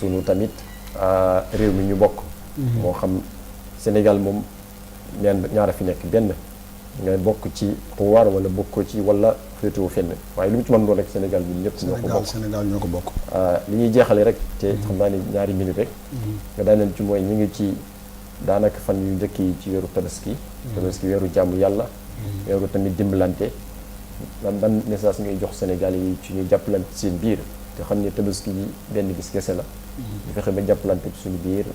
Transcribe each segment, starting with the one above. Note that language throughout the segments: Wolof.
sunu tamit réew mi ñu bokk. moo xam Sénégal moom ñaara fi nekk benn nga bokk ci pouvoir wala bokkoo ci wala féetewoo fenn waaye lu mu ci mën doon rek Sénégal ñun ñëpp ñoo ko bokk. Sénégal ñoo ko bokk. li ñuy jeexale rek te xam naa ni ñaari minute rek. nga daaneel ci mooy ñu ngi ci daanaka fan yu njëkk yi ci weeru tabaski. tabaski weeru jàmm yàlla. weeru tamit dimbalante. ban message ngay jox Sénégal yi ci ñu jàppalante seen biir te xam ne tabaski yi benn bis kese la. ñu fexe ba jàppalante ci suñu biir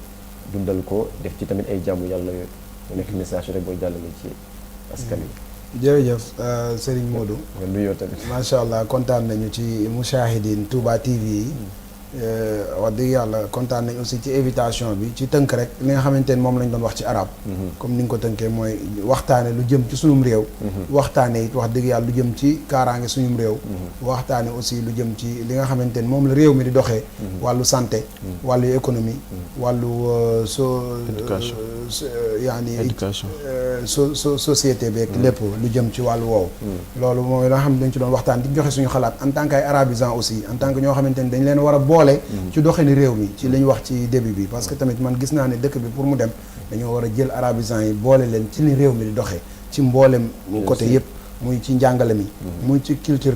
dundal ko def ci tamit ay jàmm yàlla mu nekk message rek booy jàllale ci askan wi. jërëjëf Serigne Modou. nga nuyoo tamit. macha allah kontaan nañu ci mushahidin Touba TV yi. wax dëgg yàlla kontaan nañ aussi ci invitation bi ci tënk rek li nga xamante ne moom lañ doon wax ci arab comme ni nga ko tënkee mooy waxtaane lu jëm ci sunum réew. waxtaane it wax dëgg yàlla lu jëm ci kaaraange suñum réew. waxtaane aussi lu jëm ci li nga xamante ne moom la réew mi di doxee. wàllu santé. wàllu économie. wàllu éducation éducation. société beeg lépp lu jëm ci wàllu woowu. loolu mooy la nga xam ne dañ ci doon waxtaan di joxe suñu xalaat en tant que ay arabisants aussi en tant que ñoo xamante ne dañ leen war a boole ci doxini réew mi ci li ñu wax ci début bi parce que tamit man gis naa ne dëkk bi pour mu dem dañoo war a jël arabisants yi boole leen ci ni réew mi di doxee ci mboolem côté yëpp muy ci njàngale mi muy ci culture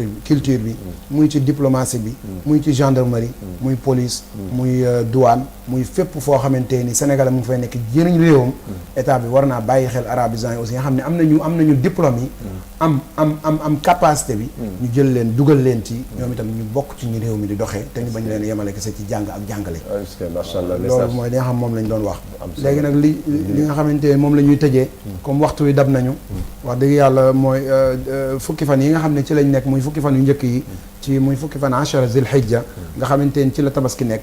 bi muy ci diplomatie bi muy ci gendarmerie muy police muy douane muy fépp foo xamante ni Sénégal mu fay nekk jëriñ réewam état bi war naa bàyyi xel arabisants yi aussi nga xam ne am nañu diplôme yi am capacité bi ñu jël leen dugal leen ci ñoom itam ñu bokk ci ñu réew mi di doxee te ñu bañ leen yemale kese ci jàng ak jàngale loolu mooy li nga xam moom lañ doon wax léegi nag li nga xamante ne moom la ñuy tëjee comme waxtu wi dab nañu wax dëgg yàlla mooy fukki fan yi nga xam ne ci lañ nekk muy fukki fan yu njëkk yi ci muy fukki fan ashara zil hijja nga xamante ne ci la tabaski nekk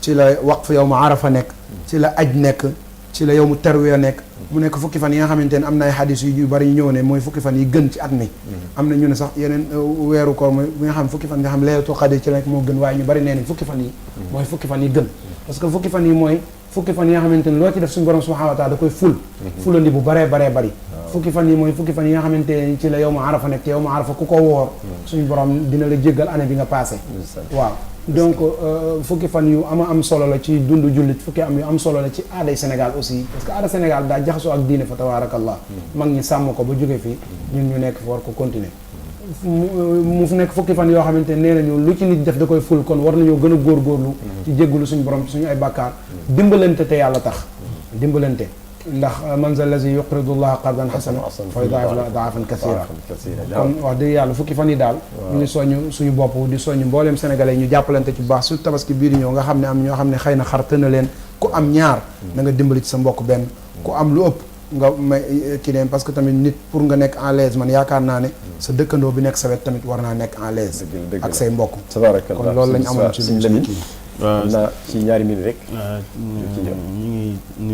ci la waqf yow ma arafa nekk ci la aj nekk ci la yow mu tarwiya nekk mu nekk fukki fan yi nga xamante ne am na ay xadis yu bari yu ñëw ne mooy fukki fan yi gën ci at mi am na ñu ne sax yeneen weeru koor mooy bi nga xam fukki fan nga xam laylatul qadr ci la nekk moo gën waaye ñu bari nee nañ fukki fan yi mooy fukki fan yi gën parce que fukki fan yi mooy fukki fan yi nga xamante ne loo ci def suñu borom subhanahu wa taala da koy fulandi bu baree bari fukki fan yi mooy fukki fan yi nga xamante ne ci la yow ma arafa nekk te yow ma arafa ku ko woor suñu borom dina la jéggal année bi nga passé waaw donc fukki fan yu am solo la ci dundu jullit fukki yu am solo la ci aaday Sénégal aussi parce que aada Sénégal daa jaxasoo ak diine fa tabaarakallah mag ñi sàmm ko ba jóge fii ñun ñu nekk fi war ko continuer mu nekk fukki fan yoo xamante ne nee nañu lu ci nit def da koy ful kon war nañoo gën a góorgóorlu ci jéggulu suñu borom ci suñu ay bàkkaar dimbalante te yàlla tax dimbalante ndax man za lazi yuqridu llaha qardan hasana fa yudaa'ifu lahu adaafan kasiira kon wax dëgg yàlla fukki fan yi daal ñu ngi soññ suñu bopp di soññ mbooleem sénégalais ñu jàppalante ci bu baax su tabaski bii di ñëw nga xam ne am ñoo xam ne xëy na xar tëna leen ku am ñaar na nga dimbali ci sa mbokk benn ku am lu ëpp nga may kii leen parce que tamit nit pour nga nekk en l'aise man yaakaar naa ne sa dëkkandoo bi nekk sa wet tamit war naa nekk en l'aise ak say mbokk kon loolu lañ amoon ci suñu kii waaw ci ñaari minutes rek ñu ngi